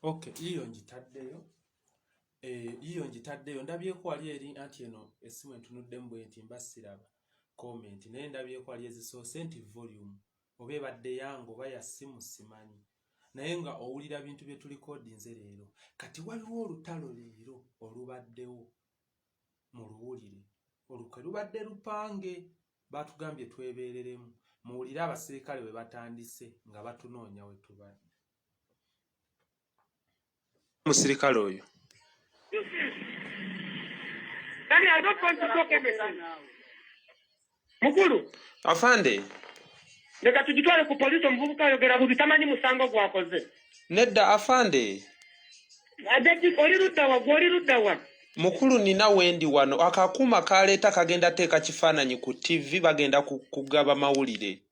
Okay, yiyo ngitaddeyo. Eh, yiyo ngitaddeyo. Ndabyeko wali eri anti eno essimu entunuddemu bwe nti mba siraba comment, naye ndabyeko wali ezisoose nti volume oba ebadde yange oba ya ssimu simanyi, naye nga owulira bintu bye tulikodinze leero. Kati waliwo olutalo leero olubaddewo mu luwulire, olukwe lubadde lupange, batugambye twebeereremu. Muwulire abasirikale bwe batandise nga batunoonya we tubadde. Omusirikale oyo mukulu afande, leka tugitwale ku poliisi. Omuvubuka ayogera bubi, tamanyi musango gwakoze. Nedda afande. Oli luddawa gwe? Oli luddawa? Mukulu, nina wendi wano, akakuuma kaleeta kagenda teeka kifaananyi ku TV, bagenda kugaba mawulire.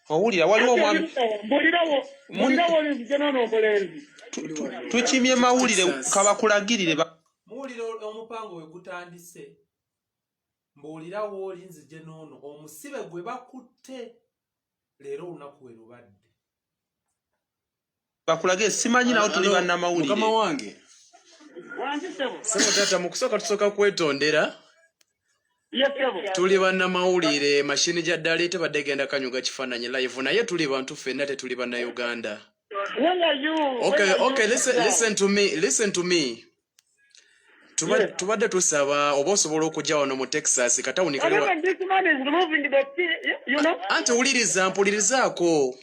Owulira waliwo omwami tukimye mawulire kabakulagirire. Muwulira omupango we gutandise. Mbuulira wooli nzije n'ono omusibe gwe bakutte leero, olunaku we lubadde. Bakulage simanyi nawo tuli bannamawulire. Mukama wange sebo taata, mu kusooka tusooka kwetondera, tuli bannamawulire. Mashini gya ddala etebadde genda kanyuga kifaananyi live, naye tuli bantu ffenna, tetuli bannayuganda. Okay, listen, listen to me, listen to me. Tubadde tusaba oba osobola okujja wano mu Texas katawuni kali. Anti wuliriza, mpulirizaako.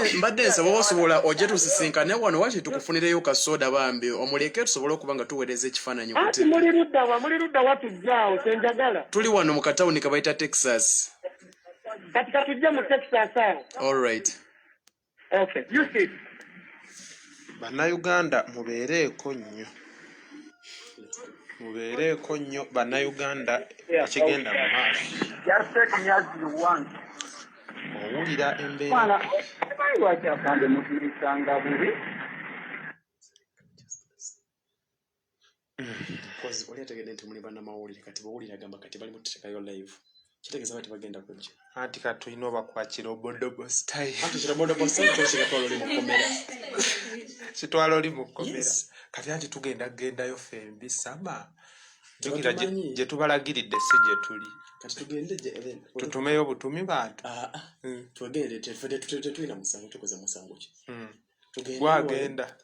Mbadde nsaba oba osobola ojje tusisinkane wano, waki tukufunireyo kasoda bambi omuleke tusobole okuba nga tuweereza ekifaananyi. Anti muli luddawa? Muli luddawa? Tujjaawo kyenjagala. Tuli wano mu katawuni kabayita Texas. Kati katujje mu Texas awo. All right. Okay, you see. Bannayuganda mubeereeko nnyo, mubeereeko nnyo bannayuganda, ekigenda mu maaso. Just take me as you want. Owulira embeera. Simanyi lwaki afande mutuyisanga bubi. Cause oli ategedde nti muli bannamawulire, kati bwowulira agamba kati bali mututeekayo live, kitegeeza ba tebagenda kujja. Anti kati tulina obakwakira obodobo style. Anti kirabodobo style kyo oli mu kkomera. Kitwala oli mu kkomera. Kati anti tugenda kugendayo fembi sama. Jjukira gye tubalagiridde si gye tuli. Kati tugende then tutumeyo butumi bantu. Ah, ah. Twegende, tetulina musango, tukoze musango ki? Gwagenda.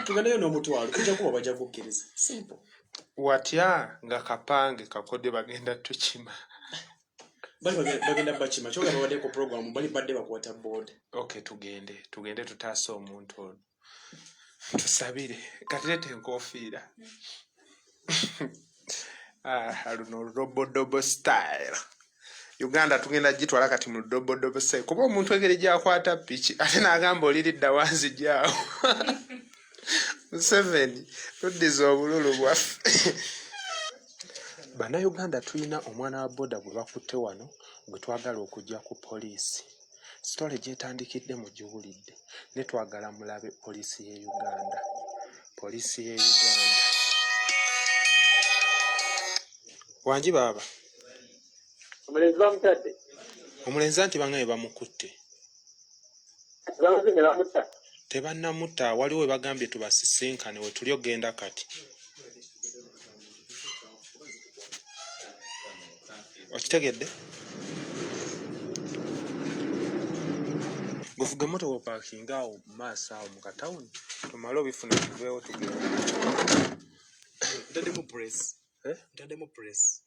Tugendeyo n'omutwalo, tujja kuba bajja kukkiriza, simple. Watya nga kapange kakodde bagenda tukima? Bali bagenda bakima, kyoga babadde ku program, bali badde bakwata board. Okay, tugende, tugende tutaase omuntu ono, tusabire. Kati leeta enkofiira. Ah, luno olurobodobo style. Uganda tugenda gitwala kati mu ludobodobo style, kuba omuntu engeri gyakwata piki ate n'agamba oliridda wanzijaawo. Museveni, tuddiza obululu bwaffe. Bannayuganda, tulina omwana wa boda gwe bakutte wano gwe twagala okujja ku poliisi. Story gyetandikidde mugiwulidde, ne twagala mulabe poliisi y'e Uganda, poliisi y'e Uganda. Wangi baaba. Omulenzi bamutadde. Omulenzi anti bangaye bamukutte. Bamaze ne bamutta? Tebannamutta, waliwo we bagambye tubasisinkane, we tuli ogenda kati. Okitegedde? Guvuga emmotoka opaakinga awo mu maaso awo mu katawuni, tumale obifuna tuveewo tugende. Ntaddemu press. Eh? Ntaddemu press.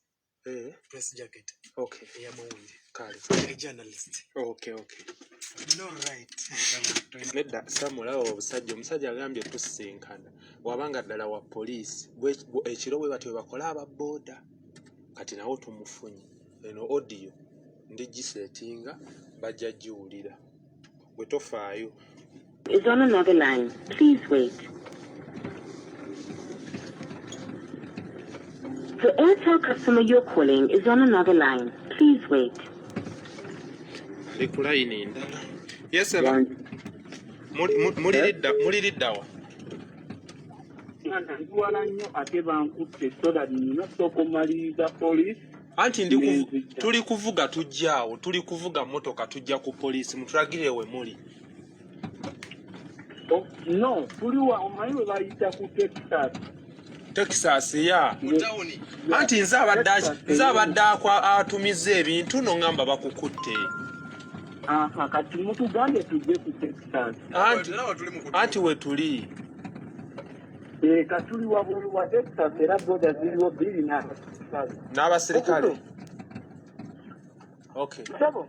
Eh, press jacket. Okay. Ey'amawulire. Kale. A journalist. Okay. No, right. Nedda samulaba obusajja, omusajja agambye tusisinkana, wabanga ddala wa poliisi ekiro bwe batyo bwe bakola aba booda. Kati nawo tumufunye. Eno audio ndigisetinga, bajja giwulira, bwe tofaayo. Is on another line. Please wait. The Airtel customer you're calling is on another line. Please wait. Ali ku layini ndala. Yeseba, muliriddawa? Ndiwala nnyo ate bankutte, so that nina sooka omaliriza poliisi. Anti ndi tuli kuvuga tujja awo, tuli kuvuga mmotoka tujja ku poliisi, mutulagirire we muli. Oh, no, tuli wa omanyi we bayita ku Texas. Texas ya. Mu tawuni. Anti nze abadde nze abadde atumizza ebintu n'oŋŋamba bakukutte. Aha, kati mutugambye tujje ku Texas. Anti anti we tuli. Eh, katuli wabweru wa Texas era boda ziriwo bbiri n'abasirikale. Okay. Sebo.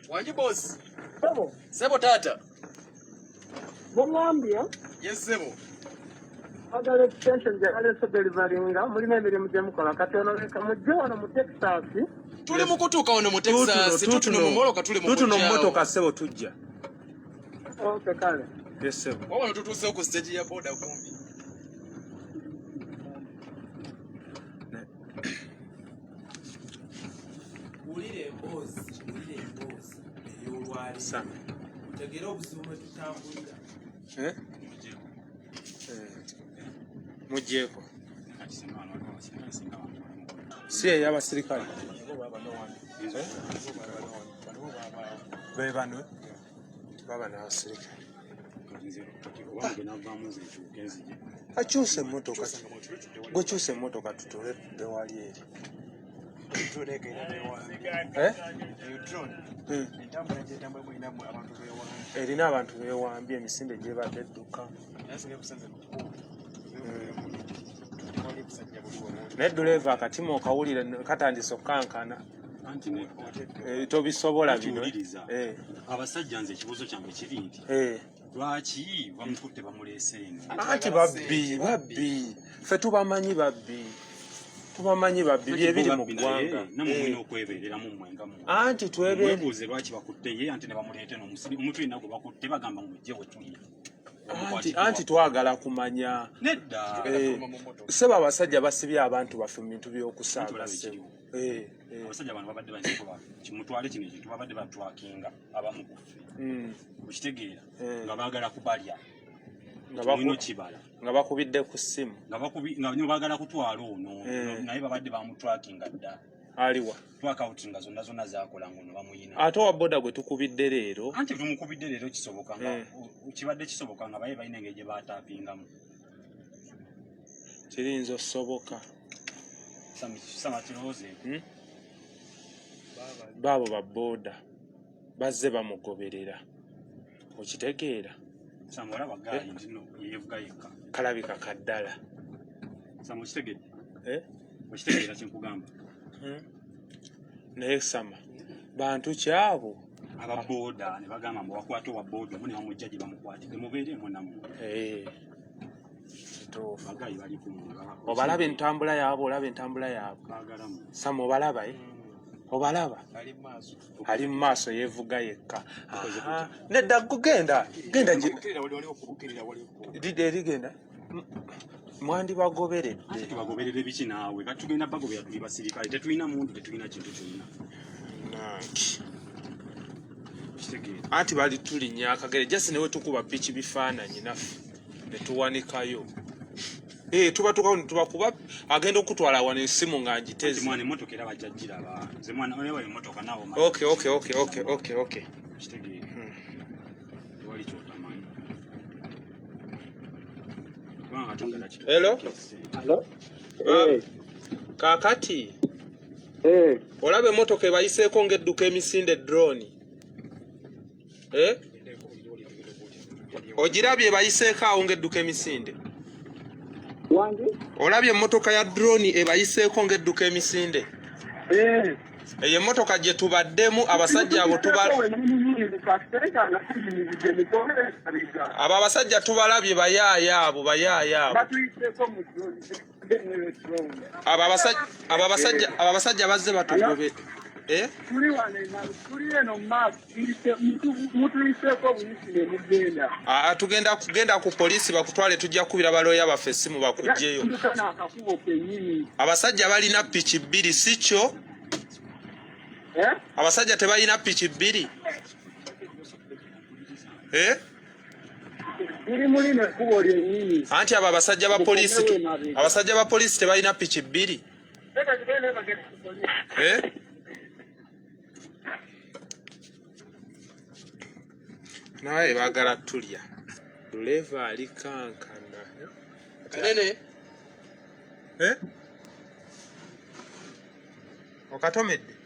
Wangi boss. Sebo. Sebo taata. Mungambye? Yes sebo. Agala extension gyagala delivery nga mulina emirimu gye mukola kati ono leka mujje wano mu Texas. Tuli mu kutuuka wano mu Texas, tutuno mu mmotoka tuli mu Tutuno mu mmotoka ssebo tujja. Okay, kale. Yes sebo. Wano tutuuse ku stage ya boda kumbi. Wulira emboozi, wulira emboozi ey'olwaleero. Otegeere obuzibu bwe tutambulira. Eh? Muggyeko. Si ey'abasirikale. Eh? Be bano? Baba n'abasirikale. Akyusa emmotoka. Gwe kyusa emmotoka tutule tudde wali eri. Eh? Erina abantu beewambye emisinde gyebadde edduka. Naye dduleeva akatima okawulira katandise okukankana. Tobisobola bino. Abasajja nze ekibuuzo kyange kiri nti lwaki bamukutte bamuleese eno? Anti babbi, babbi. Ffe tubamanyi babbi. Tubamanyi babbi byebiri mu ggwanga. Namwe mulina okwebeereramu mmwe nga mmwe. Anti twebeere. Mwebuuze lwaki bakutte ye anti ne bamuleeta eno omuntu yenna gwe bakutte bagamba mujje we tuli. Anti twagala kumanya. Nedda. Ssebo abasajja basibye abantu baffe mu bintu by'okusaaga ssebo. Abasajja bano babadde banjikuba kimutwale kino ekintu babadde batwakinga abamu ku ffe. Okitegeera nga baagala kubalya. Nga bakubidde ku ssimu. Nga baagala kutwala ono naye babadde bamutwakinga dda. Aliwa? Twakawutinga zonna zonna zaakola ng'ono bamuyina. Ate owa boda gwe tukubidde leero? Anti tumukubidde leero kisoboka nga kibadde kisoboka nga baye balina engeri gye baataapingamu. Kiyinza okusoboka. Sama kirowoozeeko. Baabo ba boda bazze bamugoberera. Okitegeera? Sama olaba gaali nti nno yeevuga yekka. Kalabika kaddala. Sama okitegedde? Okitegeera kye nkugamba? Naye Sama, bantu ki abo? Aba boda ne bagamba mbu wakwata owa boda omu ne bamujja gye bamukwatidde mubeereemu nammwe. Kituufu. Bagayi bali ku mmwe. Obalaba entambula yaabwe, olaba entambula yaabwe. Sama obalaba Obalaba? Ali mu maaso yeevuga yekka. Nedda genda, genda erigenda. Mwandibagoberedde. Tubagoberere biki naawe? Kati tugenda bagobera tuli basirikale, tetulina muntu, tetulina kintu kyonna. Anti bali tulinnya akagere, just ne we tukuba piki bifaananyi naffe ne tuwanikayo. Tuba tubakuba agenda okutwala wano essimu nga ngiteze. Mwana emmotoka era bajja giraba. Nze mwana olewa emmotoka naawe omanyi. Okay. Kitegeera. Tewali ky'otamanyi. Hello? Hello? Kaakati. Olaba emmotoka ebayiseeko ng'edduka emisinde drone. Ogirabye ebayiseeko awo ng'edduka emisinde? Olabye emmotoka ya drone ebayiseeko ng'edduka emisinde? Eyo emmotoka gye tubaddemu abasajja abo abo abasajja tubalabye bayaaya abo bayaaya abo. Abo abasajja bazze batugobe. Tugenda kugenda ku poliisi bakutwale, tujja kukubira balooya baffe essimu bakuggyeyo. Abasajja balina piki bbiri, si kyo? Abasajja tebalina piki bbiri? Anti abo abasajja ba poliisi, abasajja ba poliisi tebalina piki bbiri? Eh? Naye baagala tulya. Duleva ali kankana. Kanene. Eh? Okatomedde?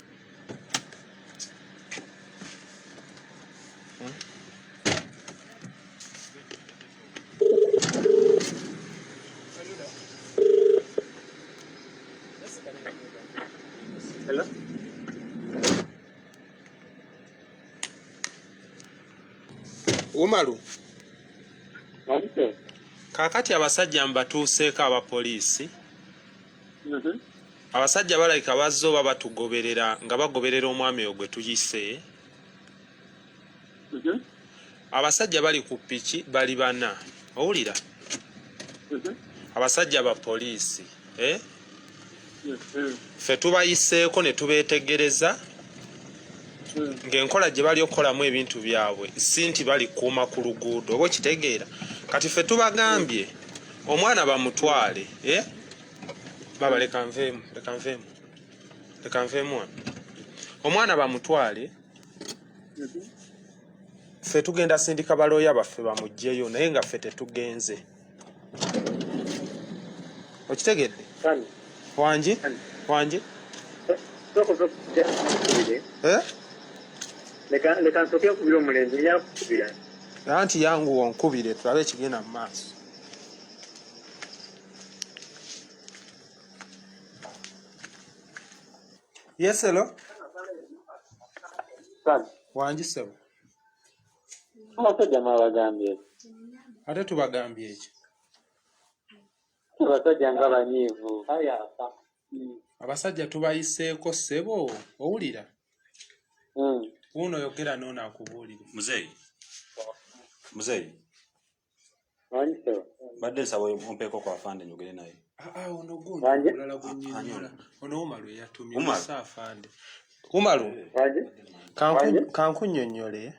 Hello? Umaru. Kaakati abasajja mbatuuseeko abapoliisi. Abasajja balabika bazze oba batugoberera nga bagoberera omwami oyo gwe tuyise. Abasajja bali ku piki bali bana. Owulira? Abasajja ba poliisi. Eh? Ffe tubayiseeko ne tubeetegereza ng'enkola gye bali okukolamu ebintu byabwe si nti balikuuma ku luguudo oba okitegeera. Kati ffe tubagambye omwana bamutwale. Eh? Baba leka nveemu, leka nveemu. Leka nveemu wano. Omwana bamutwale. Ffe tugenda sindika balooya baffe bamuggyeyo naye nga ffe tetugenze. Okitegedde? Wangi? Wangi? Eh? Leka nsooke nkubire omulenzi nja kukubira. Anti yanguwa onkubire tulabe ekigenda mu maaso. Yes, hello. Wangi ssebo. Abasajja mwabagambye. Ate tubagambye ki? Abasajja nga banyiivu. Abasajja tubayiseeko ssebo, owulira? Wuuno yogera n'ono akubuulire. Muzeeyi. Muzeeyi. Wangi ssebo. Mbadde nsaba ompeeko ku afande njogere naye. Aa ono gundi Wangi? omulala gunnyonnyola. Ono Umaru eyatumye Umaru. si afande. Umaru, Wangi? Wangi? kankunnyonnyole.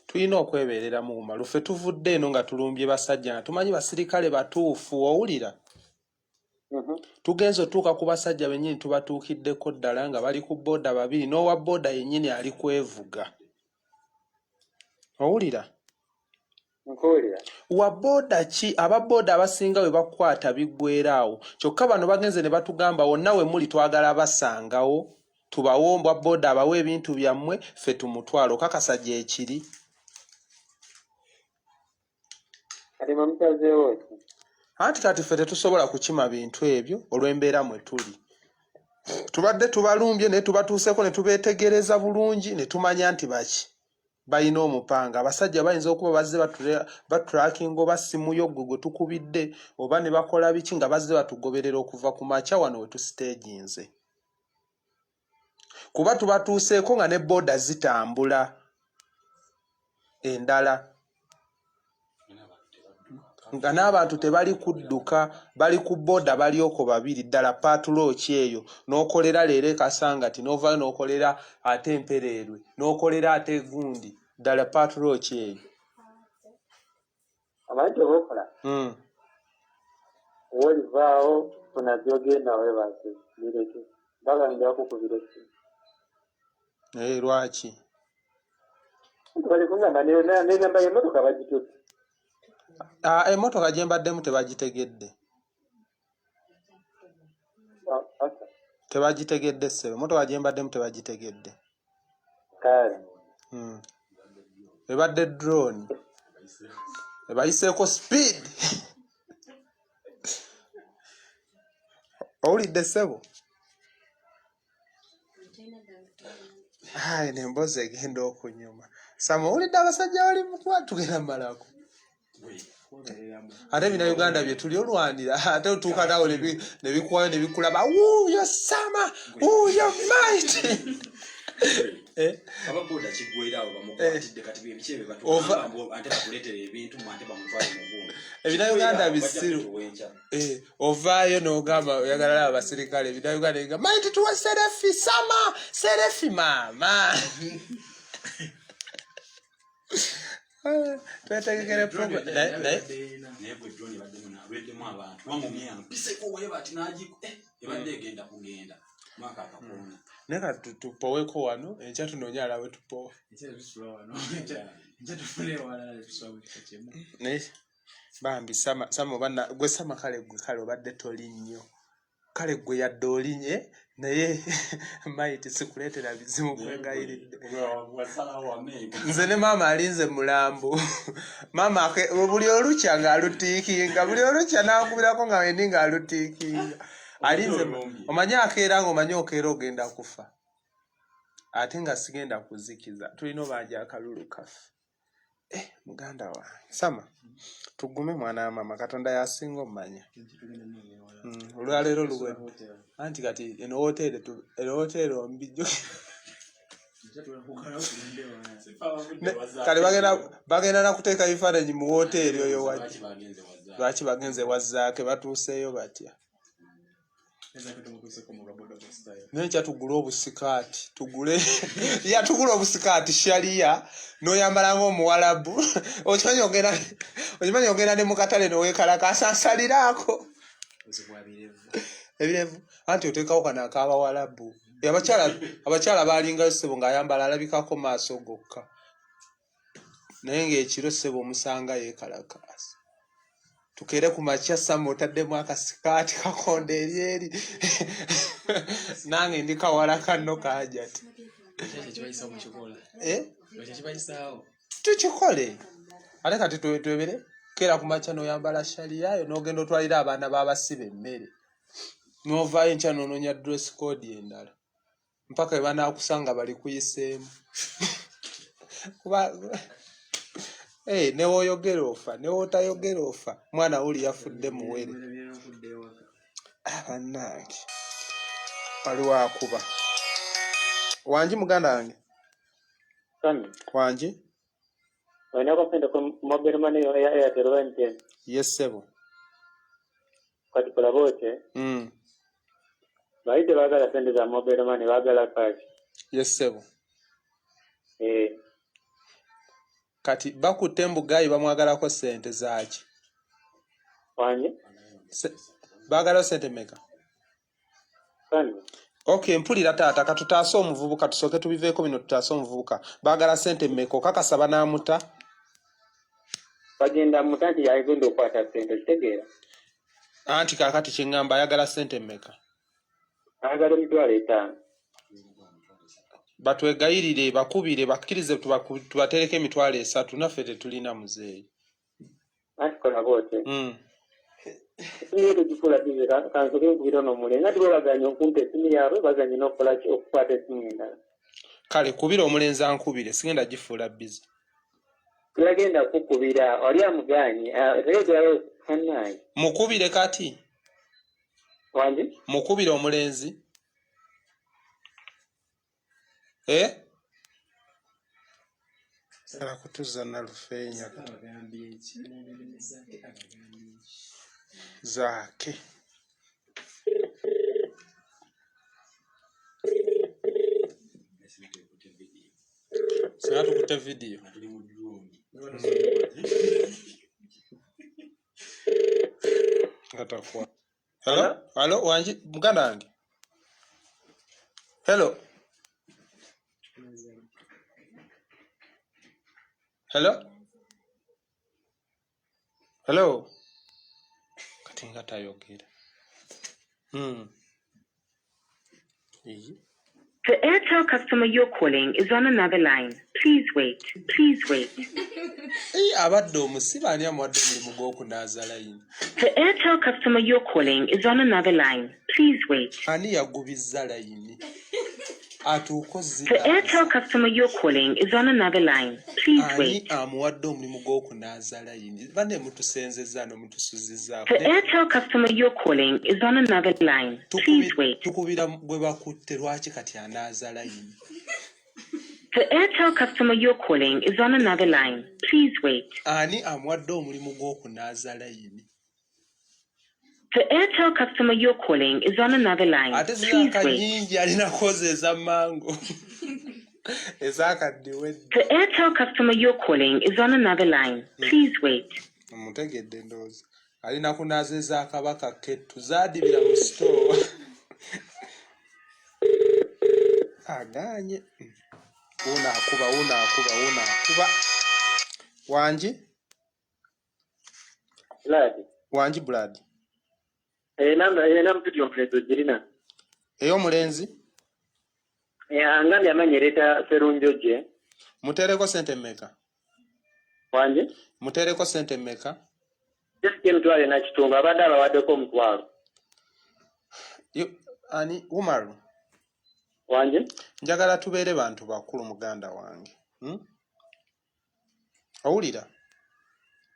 Tulina okwebeereramu Umaru. Ffe tuvudde eno nga tulumbye basajja nga tumanyi basirikale batuufu, owulira? Tugenze otuuka ku basajja bennyini tubatuukiddeko ddala nga bali ku booda babiri n'owa booda yennyini ali kwevuga. Owulira? Nkuwulira. Wa booda ki aba booda abasinga we bakwata biggweera awo. Kyokka bano bagenze ne batugamba wonna we muli twagala basangawo tubawe owa booda abawe ebintu byammwe ffe tumutwale okakasa gyekiri. Kati mwe musazeewo ki? Anti kati ffe tetusobola kukima bintu ebyo olw'embeera mwe tuli. Tubadde tubalumbye naye tubatuuseeko ne tubeetegereza bulungi ne tumanya nti baki balina omupanga. Abasajja bayinza okuba bazze batrackinga oba ssimu yo ggwe gwe tukubidde oba ne bakola biki nga bazze batugoberera okuva ku makya wano we tusiteeginze. Kuba tubatuuseeko nga ne booda zitambula endala. Nga n'abantu tebali kudduka bali ku booda bali okwo babiri ddala patrol ki eyo n'okolera leero e Kasangati n'ovaayo n'okolera ate Empereerwe n'okolera ate gundi ddala patrol ki eyo. Omanyi kye okola? W'olivaawo funa gy'ogenda weebase bireke. Mpaka nja kukubira essimu. Eh, lwaki? Bali kungamba n'enamba y'emmotoka bagitutte. Ah, emmotoka gye mbaddemu tebagitegedde. Tebagitegedde ssebo. Emmotoka gye mbaddemu tebagitegedde. Kale. Ebadde drone. Ebayiseeko speed. Owulidde ssebo? Ayi n'emboozi egenda okunyuma. Sama owulidde abasajja bali mu kuba tugenda malako. Ate Bannayuganda bye tuli olwanira ate otuuka naawe ne bikuwayo ne bikulaba wuuyo Sama wuuyo Mighty. Eh? Ababoda kiggwera awo bamukwatidde kati bye biki ebyo batugamba mbu ate batuleetera ebintu mbu ate bamutwale mu gundi. Ebinayuganda Kiggwera awo, bajja bisiru. kutuwa enkya. Eh, ovaayo n'ogamba oyagala laba abasirikale Ebinayuganda bigamba Mighty tuwe selfie Sama selfie maama. Eh, twetegekere program naye Naye gwe drone ebaddemu nalweddemu abantu kubanga omuyanga mpiseeko weeba ati n'agiku Ebadde egenda kugenda mwaka akakoona. Naye kati tupoweko wano, enkya tunoonye alala we tupowa. Naye bambi sama sama oba gwe sama kale gwe kale obadde toli nnyo kale gwe yadde olinye naye maiti sikuleetera bizibu kwegayiridde nze ne maama alinze mulambo maama buli olukya ng'alutiikinga buli olukya n'ankubirako nga wendi ng'alutiikinga alinze omanyi akeera nga omanyi okeera ogenda kufa ate nga sigenda kuzikiza tulina obanja akalulu kaffe eh, muganda wange sama tugume mwana wa maama katonda yasinga omumanya olwaleero luwedde anti kati eno woteeri eno woteeri ombijjo kale bagenda nakuteeka bifaananyi mu woteeri oyo wajja lwaki bagenze wazzaake batuuseeyo batya naye nkya tugule obusikaati tugule ya tugule obusikaati sharia noyambala ngaomuwalabu okimanyi ogenda okimanyi ogenda ne mukatale nowekalakasa nsaliraako ebirevu anti oteekawo kano akabawalabu abakyala abakyala balingayo ssebo ng'ayambala alabikako maaso gokka naye ng'ekiro ssebo omusanga yeekalakaasa tukeere ku makya sama otaddemu akasikaati kakonda eri eri nange ndi kawala kanno kajati eh? tukikole ate kati twebere keera ku makya noyambala shaliyayo nogenda otwalira abaana babasiba emmere novaayo enkya nononya dress code endala mpaka webanakusanga bali kuyiseemu kuba hey, eh, newoyogera ofa newotayogera ofa mwana wuli yafudde muwere abannange ah, waliwo akuba wangi muganda wange wangi yes sebo kati kola bwote Bali tebagala sente za mobile money bagala cash. Yes sebo. Eh. Kati bakutte mbugayi bamwagalako sente zaaki? Wanje? Baagalayo sente meka? Okay, mpulira taata katutaase omuvubuka tusooke tubiveeko bino tutaase omuvubuka. Baagala sente mmeka okakasa banaamuta? Bagenda muta nti yagenda okukwata sente okitegeera. Anti kaakati kyeŋŋamba ayagala ssente mmeka? Ayagala 50,000. Batwegayirire bakubire bakkirize tubatereko 30,000 naffe tetulina muzeeyi. Anti kola bw'otyo. Essimu yo togifuula bize kansoke nkubira ono omulenzi anti bo baganye okumpa essimu yaabwe baganye n'okukola ki okukwata essimu endala. Kale kubira omulenzi ankubire sigenda gifuula bize. Teyagenda kukubira wali amuganye kanaye. Mukubire kati. Wangi? Mukubire omulenzi. Eh? Sala kutuza na lufeenya zaake. Singa tukutte vidiyo nga Hello? Hello, wangi muganda wange. Hello. Hello? Hello? Kati nga tayogera. The Airtel customer you're calling is on another line. Please wait. Please wait. Abadde omusibe ani amuwadde omulimu gw'okunaaza layini? The Airtel customer you're calling is on another line. Please wait. Ani yagubizza layini? Atuuka The Airtel customer you're calling is on another line. Please Ani wait. amuwadde omulimu gw'okunaaza layini? Banne mutusenzezza no mutusuzizaako. The Airtel customer you're calling is on another line. Please wait. Tukubira gwe bakutte lwaki kati anaaza layini? The Airtel customer you're calling is on another line. Please wait. Ani amuwadde omulimu gw'okunaaza layini? The Airtel customer you're calling is on another line. Ate Please ziraka wait. nyingi alina kozi eza mango ezakaddiwe The Airtel customer you're calling is on another line. Please wait. Omutegedde ndowooza alina kunaaza ezakabaka kettu zaadibira mu sitoowa. Agaanye. Wuuno akuba, wuuno akuba, wuuno akuba. Wangi? Blood. Wangi Blood. Enamba enamba y'omulenzi ogirina. Ey'omulenzi? Angambye amannya ereeta Serunjogi. Muteereko ssente mmeka? Wangi? Muteereko ssente mmeka? Just 4,500 abadde abawaddeko 1,000. Ani Umaru? Wangi? Njagala tubeere bantu bakulu muganda wange. Owulira?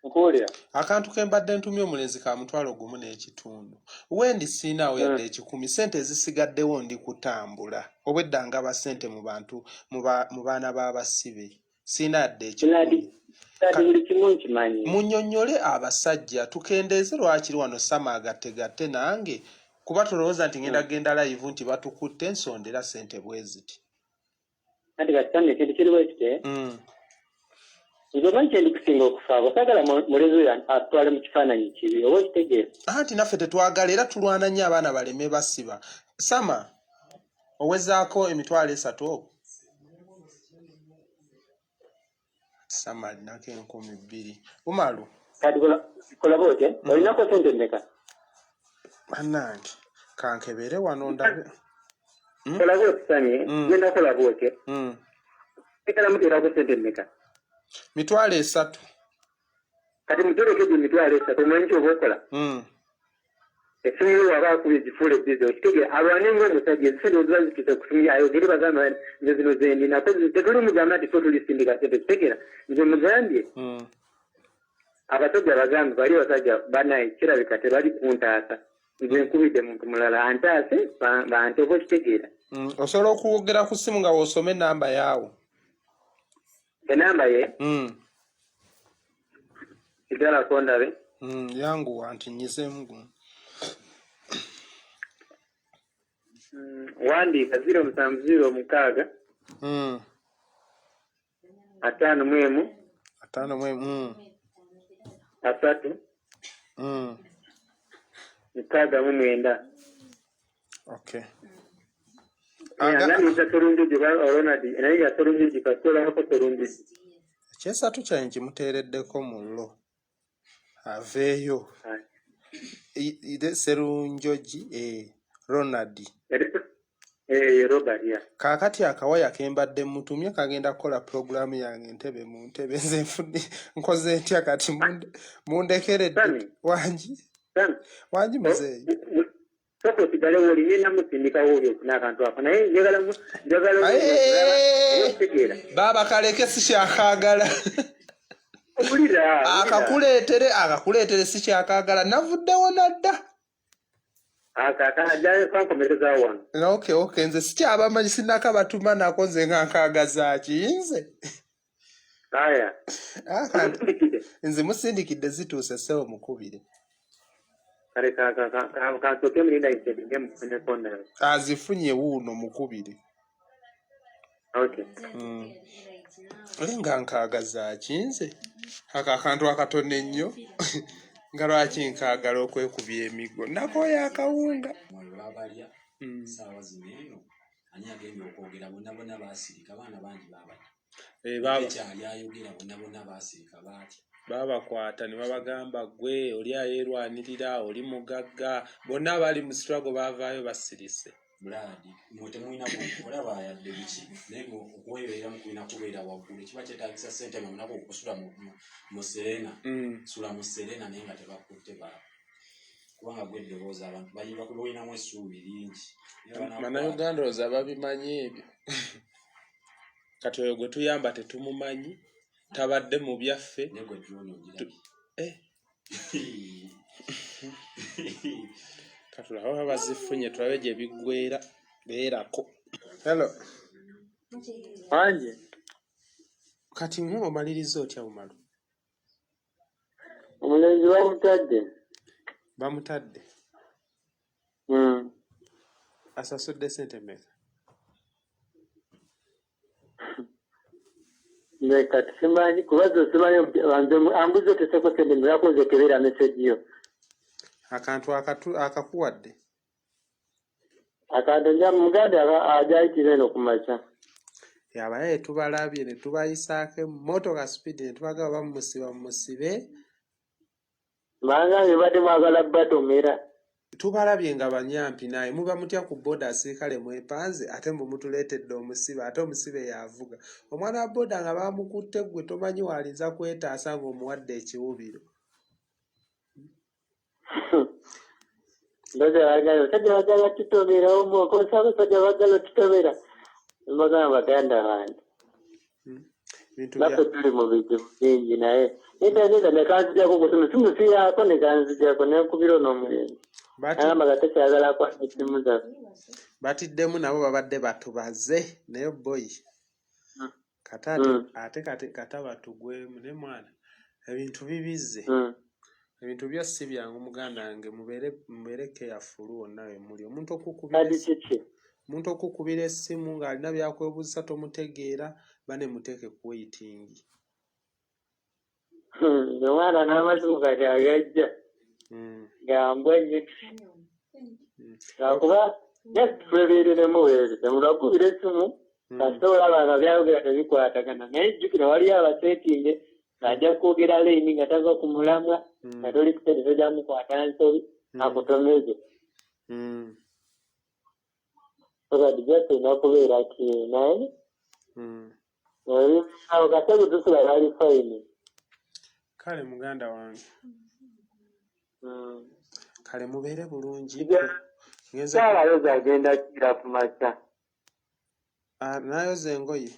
Nkuwulira. Akantu ke mbadde ntumye omulenzi ka 1,500. Wendi siinaawo yadde 100, ssente ezisigaddewo ndi kutambula. Obwedda ngaba ssente mu bantu mu baana b'abasibe. Siina yadde 100. Kati buli kimu nkimanyi. Munnyonnyole abasajja tukendeeze lwakiri wano sama agattegatte nange kuba tolowooza nti ngenda genda live nti batukutte nsondera ssente bwe ziti. Anti kati Sami ekintu kiri bwe kiti. Nze omanyi kye ndikusinga okufaako, saagala mulezi oyo atwale mu kifaananyi kibi, oba okitegeera? Anti naffe tetwagala era tulwana nnyo abaana baleme basiba. Sama owezaako 30,000 ogwo? Sama alinako 2,000. Umaru. Kati kola bw'oti, olinako ssente mmeka? Bannange, kankebere wano ndabe. Kola bw'oti Sami, genda kola bw'oti. Njagala muteerako ssente mmeka? 30,000. Kati mutereke gye 30,000, omanyi ky'oba okola? Essimu yo waba akubye gifuule bize, okitegeera alwane ng'omusajja ezisente oziba zituuse ku ssimu ye ayogere bagamba nze zino ze ndinako tetuli mugamba nti ffe tulisindika ssente okitegeera nze mugambye abasajja bagambe bali basajja banaye kirabika tebali kuntaasa nze nkubidde muntu mulala antaase bante oba okitegeera. Osobola okwogera ku ssimu nga w'osoma ennamba yaawo. Enamba ye? Sigala ndabe. Yanguwa nti nnyizeemu gumu. Wandiika 0706 51 51 3 69. Okay. Angambye Serunjogi Ronald naye nga Serunjogi kasita olabako Serunjogi. Ekyesatu kyange nkimuteereddeko mullo aveeyo. Serunjogi Ronald. Robert ya. Kaakati akawaya ke mbadde mutumye kagenda kukola pulogulaamu yange ntebe mu ntebe nze nfudde nkoze ntya kati mundekeredde wangi wangi muzeeyi. Sooka osigale w'oli ngenda musindikawo oli ofune akantu ako naye njagala njagala okutegeera. Baaba kaleke sikyakaagala. Owulira. Akakuleetere akakuleetere sikyakaagala navuddewo nadda. Kankomerezaawo wano. Okay okay nze sikyabamanyi sinnakabatuma nako nze nga nkaagaza ki nze. Aya. Nze musindikidde zituuse ssebo mukubire. Kale kansooke mulinda nge mufuneko ndala. Azifunye wuuno mukubire. Okay. Nga nkaagaza ki nze? Ako akantu akatono ennyo nga lwaki nkaagala okwekubya emiggo nakooya akawunga. Mwoyo babalya ssaawa zino eno ani agenda okwogera bonna bonna baasirika abaana bangi babalya. Ekyali ayogera bonna bonna baasirika baatya. Baabakwata ne babagamba ggwe oli ayeerwanirira oli mugagga bonna abali mu struggle baavaayo basirise. Blood mwe temulina olaba yadde biki naye okuweereramu kulina kubeera waggulu kiba kyetaagisa ssente nga munaku okusula mu Serena sula mu Serena naye nga tebakutte baabo kubanga gwe eddoboozi abantu balinamu essuubi lingi. Bannayuganda olowooza babimanyi ebyo kati oyo gwe tuyamba tetumumanyi tabadde mu byaffe. Naye gwe drone ogirabye. Katulabe oba bazifunye tulabe gye biggweera beerako. Hello. Wangi. Kati nga omaliriza otya Umaru? Omulenzi bamutadde. Bamutadde? Asasudde ssente mmeka? Nze kati simanyi kuba zo simanyi ambuze oteseko ssente mmeka koze okebera message yo. Akantu akakuwadde? Akantu nja muganda ajayitira eno ku makya. Abayaye tubalabye ne tubayisaako emmotoka sipiidi ne tubagamba bamusiba mumusibe. Bangambye mbadde mwagala batomera. Tubalabye nga banyampi naye muba mutya ku boda asirikale mwepanze ate mbu mutuleetedde omusibe ate omusibe y'avuga. Omwana wa boda nga bamukutte ggwe tomanyi w'alinza kwetaasa ng'omuwadde ekiwubiro. Basajja bagala basajja bagala tutomera omu okozesa abasajja bagala tutomera. Mbagamba baganda bange. Naffe tuli mu bizibu bingi naye neda nekanzijako ku simu simu siyaako nekanzijako nenkubira ono omulenzi agamba nga takyagala kwata simu zaffe. Batiddemu nabo babadde batubaze naye boyi kata ate ate kati kata batugwemu naye mwana ebintu bibizze ebintu byo si byangu muganda wange mubeere mubeere careful wonna we muli omuntu okukubira Kati kiki? omuntu okukubira essimu ng'alina byakwebuuza tomutegeera bane muteeke ku waiting. Omwana n'amasimu kati agajja nga mbwa nnyo lwakuba just twebeereremu bwezi temulwakubira essimu kasita olaba nga byayogera tebikwatagana naye jjukira waliyo abasetinge ng'ajja kwogera layini nga tava ku mulamwa nga toli kusente tojja mukwata nsobi akutomeze so kati just olina kubeera ki naye awo kasita tusula bali fine. Kale muganda wange kale mubeere bulungi. Ngenze Saala yoza agenda kira ku makya. Ah, nayoza engoye.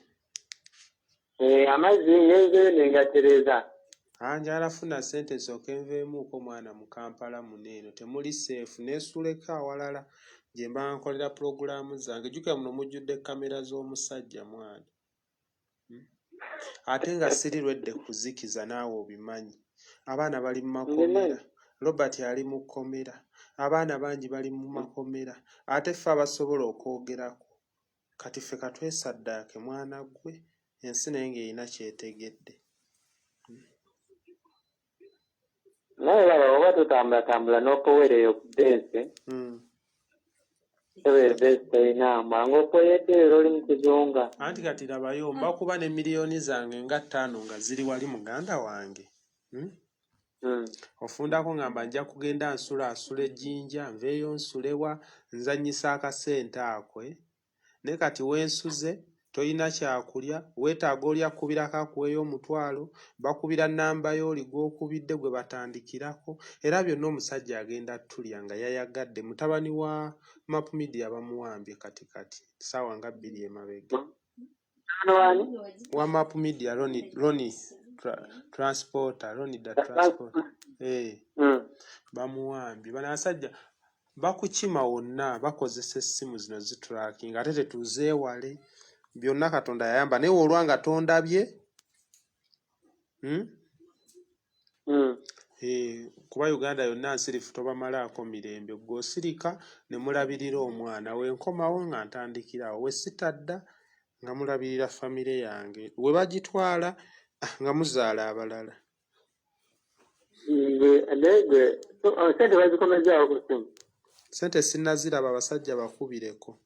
Eh, amazzi ngenzeyo nengatereza. Ah, njagala funa ssente nsooke nveemuuko mwana mu Kampala muno eno temuli seefu neesuuleko awalala gye mba nkolera pulogulaamu zange. Jjukira muno mujjudde kamera z'omusajja mwana. Ate nga siri lwedde kuzikiza naawe obimanyi. Abaana bali mu makomera. Robert ali mu kkomera. Abaana bangi bali mu makomera. Ate ffe abasobola okwogerako. Kati ffe katwesaddaake mwana ggwe ensi naye ng'erina ky'etegedde. Naye laba oba totambulatambula n'okowera eyo ku bensi. Tobeera bensi terina mbwa ng'okoyedde era oli mu kuzunga. Anti kati labayo mbakuba ne miliyoni zange nga ttaano nga ziri wali muganda wange. Ofundako ngamba nja kugenda nsulaasula ejjinja nveeyo nsulewa nzannyisa akasente ako eh. Naye kati wensuze tolina kyakulya weetaaga oli akukubirako akuweeyo omutwalo bakubira nnamba yo oli gw'okubidde gwe batandikirako era byonna omusajja agenda tulya nga yayagadde mutabani wa Map Media bamuwambye kati kati ssaawa nga bbiri emabega. Wa Map Media Ronnie, Ronnie Transporter, Ronnie the Transporter. Eh. Bamuwambye. Bano abasajja bakukima wonna bakozesa essimu zino zitracking ate tetuzeewale byonna Katonda yayamba naye olwa nga tondabye Eh, kuba Uganda yonna nsirifu tobamalaako mirembe gwe osirika ne mulabirira omwana wenkomawo nga ntandikira awo we sitadda nga mulabirira famire yange we bagitwala ah, nga muzaala abalala. Naye gwe sente bazikomezaawo ku ssimu? Sente sinnaziraba abasajja bakubireko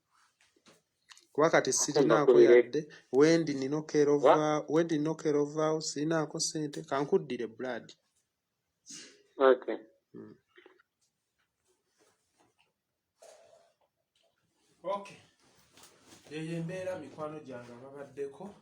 kuba kati sirinaako yadde wendi nina wendi nina okeera ovaawo sirinaako sente kankuddire blood. Okay. Okay. Eyo embeera mikwano gyange ababaddeko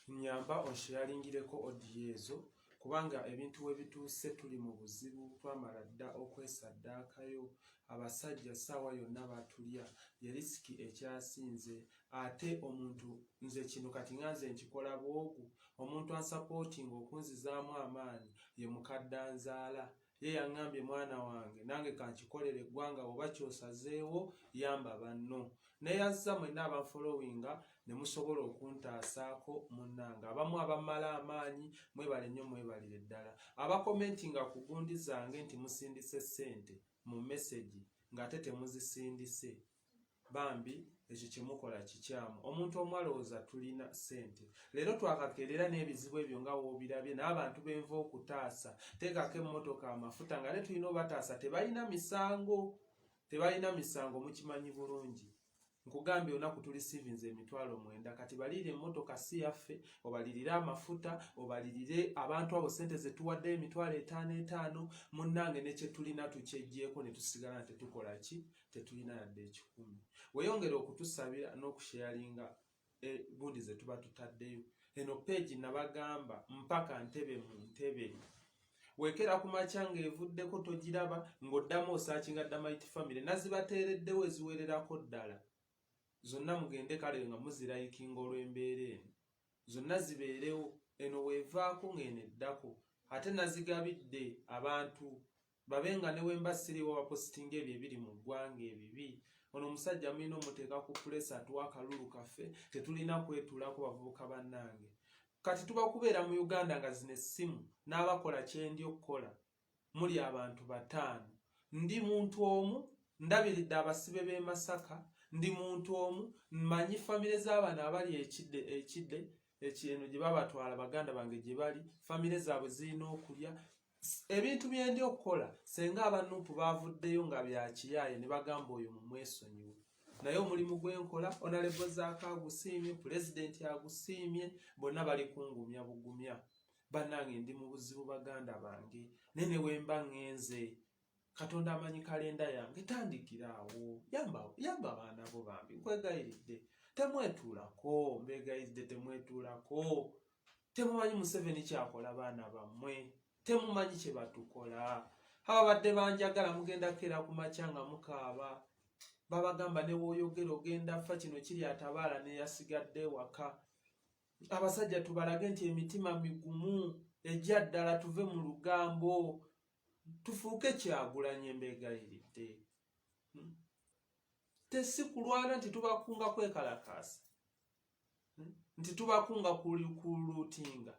nyamba onsheyaringireko audio ezo kubanga ebintu we bituuse tuli mu buzibu twamala dda okwesaddaakayo abasajja ssaawa yonna batulya ye risiki ekyasinze ate omuntu nze kino kati nga nze nkikola bwogu omuntu ansapootinga okunzizaamu amaanyi ye mukadde anzaala Ye yaŋŋambye mwana wange nange kankikolere eggwanga bw'oba ky'osazeewo yamba banno. Neeyazza mwenna abanfolowinga ne musobola okuntaasaako munnange. Abamu abammala amaanyi mwebale nnyo mwebalire ddala. Abakomentinga ku gundi zange nti musindise ssente mu mesegi ng'ate temuzisindise. Bambi ekyo kyemukola kikyamu. Omuntu omu alowooza tulina ssente. Leero twakakeera era n'ebizibu ebyo nga w'obirabye n'abantu benva okutaasa. Teekako emmotoka amafuta nga ate tulina obataasa tebalina misango. Tebalina misango mukimanyi bulungi. Nkugambye olunaku tulisiivinze 90,000. Kati balirire emmotoka si yaffe, obalirire amafuta, obalirire abantu abo sente ze tuwaddeyo 5,000 etaano. Munnange ne kye tulina tukyeggyeko ne tusigala nga tetukola ki, tetulina yadde ekikumi. Weeyongere okutusabira n'okusheyalinga gundi ze tuba tutaddeyo. Eno peegi nabagamba mpaka ntebe mu ntebe. Wekera ku makya ng'evuddeko togiraba, ng'oddamu osaakinga Damaiti Family, nazibateereddewo eziwererako ddala zonna. Mugende kale nga muzirayikinga olw'embeera eno, zonna zibeerewo. Eno weevaako ng'eno eddako, ate nazigabidde abantu babe nga ne wemba siriiwo bapositinga ebyo ebiri mu ggwanga ebibi. Ono omusajja mulina omuteeka ku pulesa atuwa akalulu kaffe. Tetulina kwetuulako bavubuka bannange. Kati tuba kubeera mu Uganda nga zino essimu n'abakola kyendi okukola muli abantu bataano. Ndi muntu omu ndabiridde abasibe b'e Masaka, ndi muntu omu mmanyi famire z'abano abali ekidde ekidde eno gye babatwala, baganda bange gye bali, famire zaabwe zirina okulya. Ebintu byendi okukola senga aba Nuupu baavuddeyo nga bya kiyaaye ne bagamba oyo mumwesonyiwe, naye omulimu gwenkola Honorable Zaaka agusiimye, Pulezidenti agusiimye, bonna bali kungumya bugumya. Bannange ndi mu buzibu baganda bange, naye ne wemba ŋŋenze Katonda amanyi kalenda yange. Tandikira awo, yamba yamba abaana bo bambi, nkwegayiridde temwetuulako, mbeegayiridde temwetuulako. Temumanyi Museveni kyakola baana bammwe, temumanyi kye batukola. Ababadde banjagala mugenda keera ku makya nga mukaaba, babagamba ne wooyogera ogenda fa, kino kiri atabaala neyasigadde ewaka. Abasajja tubalage nti emitima migumu ejja ddala, tuve mu lugambo tufuuke Kyagulanyi. Mbeegayiridde, Tesi kulwana nti tubakunga kwekalakaasa, Nti tubakunga kuluutinga.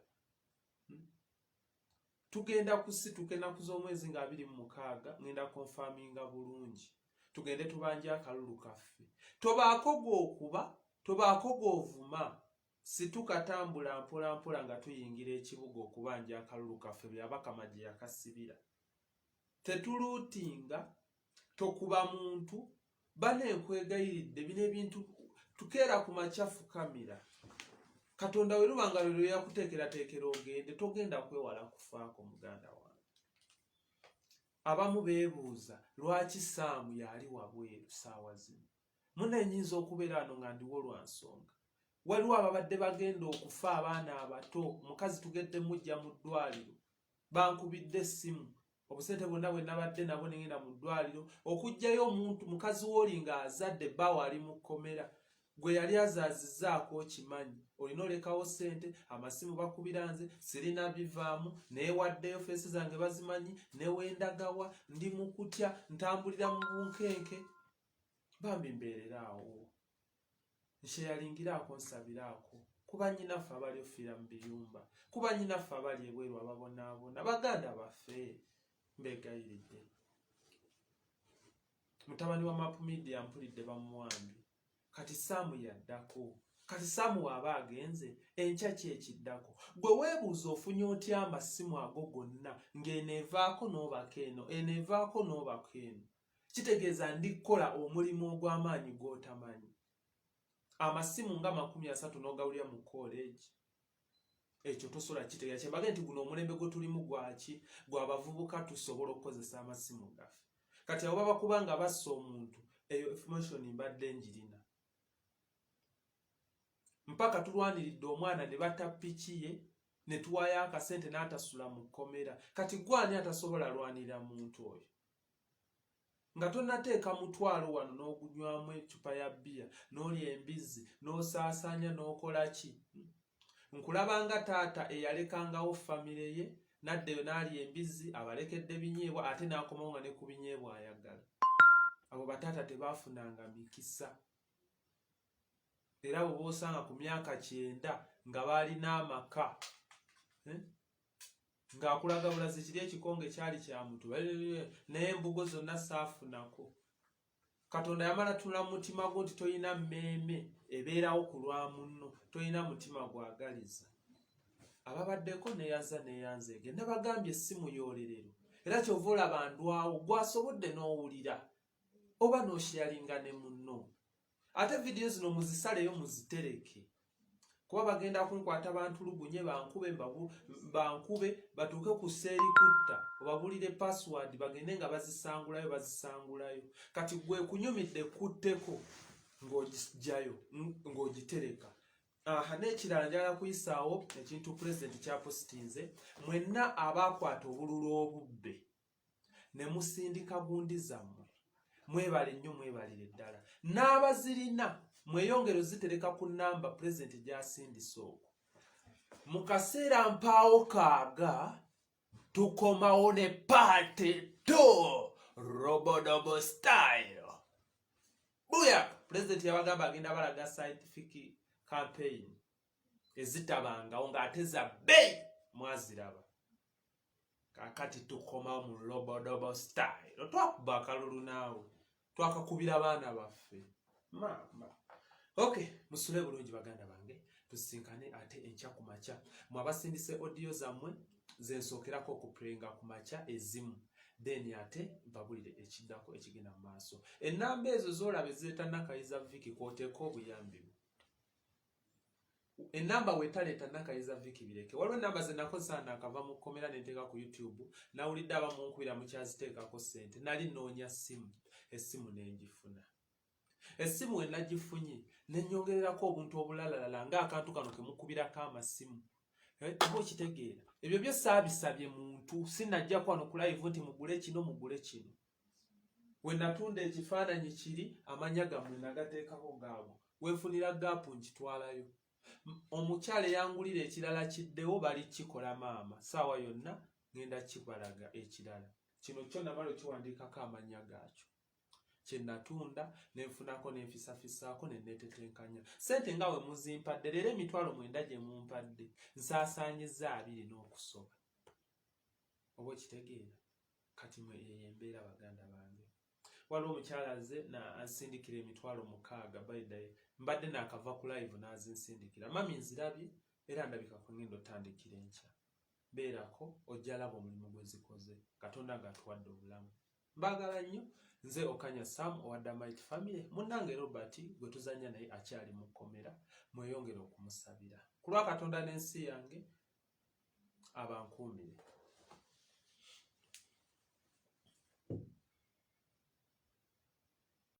Tugenda kusituka ennaku z'omwezi nga 26, ngenda konfaminga bulungi, tugende tubanje akalulu kaffe. Tobaako gw'okuba, tobaako gw'ovuma, situka tambula mpola mpola nga tuyingira ekibuga okubanja akalulu kaffe Byabakama gye yakasibira. Tetuluutinga, tokuba muntu. Bana enkwegayiridde, bino ebintu tukeera ku makya, fukamira Katonda we luba nga lwe yakuteekerateekera ogende, togenda kwewala kufaako. Muganda wange, abamu beebuuza lwaki Saamu yali wabweru saawa zino. Muna enyinza okubeera wano nga ndiwo lwa nsonga. Waliwo ababadde bagenda okufa, abaana abato, omukazi tugedde mujja mu ddwaliro, bankubidde essimu, obusente bwonna bwe nabadde nabwo nengenda mu ddwaliro okuggyayo omuntu. Mukazi wooli ng'azadde, bbaawo ali mu kkomera gwe yali azaazizaako, okimanyi olina olekawo ssente. Amasimu bakubira nze sirina bivaamu, neewaddeyo, feesi zange bazimanyi, newendagawa ndi mu kutya, ntambulira mu bunkenke. Bambi mbeerera awo, nsheyalingiraako, nsabiraako kuba nnyinaffe abali ofiira mu biyumba, kuba nnyinaffe abali ebweru ababonaabona, baganda baffe, mbeegayiridde. Mutabani wa Map Media mpulidde bamuwambye, kati Saamu yaddako. Kati Saamu waaba agenze, enkya ki ekiddako? Gwe weebuuza ofunye otya amasimu ago gonna ng'eno evaako n'obako eno, eno evaako n'obako eno? Kitegeeza ndi kukola omulimu ogw'amaanyi gw'otamanyi. Amasimu nga 30 n'ogawulira mu college, ekyo tosobola kitegeera. Kyembage nti guno omulembe gwe tulimu gwaki? Gwabavubuka, tusobola okukozesa amasimu gaffe. Kati abo babakuba nga bassa omuntu, eyo information mbadde njirina. Mpaka tulwaniridde omwana ne batta piki ye ne tuwayo akasente n'atasula mu kkomera. Kati gwani atasobola lwanirira muntu oyo nga tonateeka mutwalo wano n'ogunywamu eccupa ya bbiya n'olya embizzi n'osaasaanya n'okola ki? Nkulaba nga taata eyalekangawo famire ye n'addeyo n'alya embizzi, abalekedde binyeebwa, ate n'akomawo nga ne ku binyeebwa ayagala. Abo bataata tebaafunanga mikisa, era abo boosanga ku myaka 90 nga baalina amaka, eh? Ng'akulaga bulazi kiri ekikonge kyali kya mutu, naye embugo zonna saafunako. Katonda yamala tunula mu mutima gwo nti tolina mmeeme ebeerawo ku lwa munno, tolina mutima gwagaliza. Ababaddeko neyaza neyanzeege, nabagambye essimu yoolerero, era kyova olaba ndwawo. Gwasobodde n'owulira oba n'osharinga ne munno. Ate vidiyo zino muzisaleyo muzitereke kuba bagenda kunkwata bantulugunye bankube bankube batuuke ku seerikutta obabulire password bagende nga bazisangulayo bazisangulayo kati gwe kunyumidde kutteko ng'ogijjayo ng'ogitereka. Aha, n'ekirala njagala kuyisaawo ekintu pulezidenti kyapositinze mwenna abaakwata obululu obubbe ne musindika gundi zammwe mwebale nnyo mwebalire ddala n'abazirina mweyongere ozitereka ku nnamba pulezidenti gy'asindise okwo mu kaseera mpaawo kaaga tukomawo ne paate to robodobo style buya pulezidenti yabagamba agenda balaga scientific campaign ezitabangawo ng'ate za bbeeyi mwaziraba kakati tukoma mu lobodobo style twakuba akalulu naawe twakakubira baana baffe maama ok musule bulungi baganda bange tusisinkane ate enkya ku makya mwe abasindise odiyo zammwe zensookerako okupulayinga ku makya ezimu then ate mpabulire ekiddako ekigenda mu maaso ennamba ezo zolaba ezireeta nakayiza viki kwoteeka obuyambi bwo Enamba wetaleeta Nakayiza Vicky bireke. Waliwo enamba ze nakozesa nakava mu kkomera ne nteeka ku YouTube. Nawulidde abamu nkubira mukyaziteekako ssente. Nali nnoonya ssimu, essimu ne ngifuna. Essimu we nagifunye ne nnyongererako obuntu obulalalala ng'akantu kano ke mukubirako amasimu. Eh, oba okitegeera. Ebyo byo saabisabye muntu, sinajjako wano ku live nti mugule kino mugule kino. We natunda ekifaananyi kiri amannya gammwe nagateekako gaago. Wenfunira gaapu nkitwalayo. Omukyala eyangulira ekirala kiddewo bali kikola maama saawa yonna ngenda kibalaga ekirala. Kino kyo namala okiwandiikako amannya gaakyo. Kye natunda ne nfunako ne nfisafisaako ne neetetenkanya. Ssente nga we muzimpadde leero 90,000 gye mumpadde nsaasaanyizza abiri n'okusoba. Oba okitegeera? Kati mwe eyo embeera baganda bange. Waliwo omukyala azze na ansindikira 60,000 by the way mbadde naakava ku live n'azinsindikira. Mami nzirabye era ndabika kwe ngenda otandikira enkya. Beerako ojja laba omulimu gwe zikoze. Katonda ng'atuwadde obulamu. Mbaagala nnyo nze Okanya Sam owa Damite Family munnange Robert gwe tuzannya naye akyali mu kkomera mweyongere okumusabira. Ku lwa Katonda n'ensi yange abankuumire.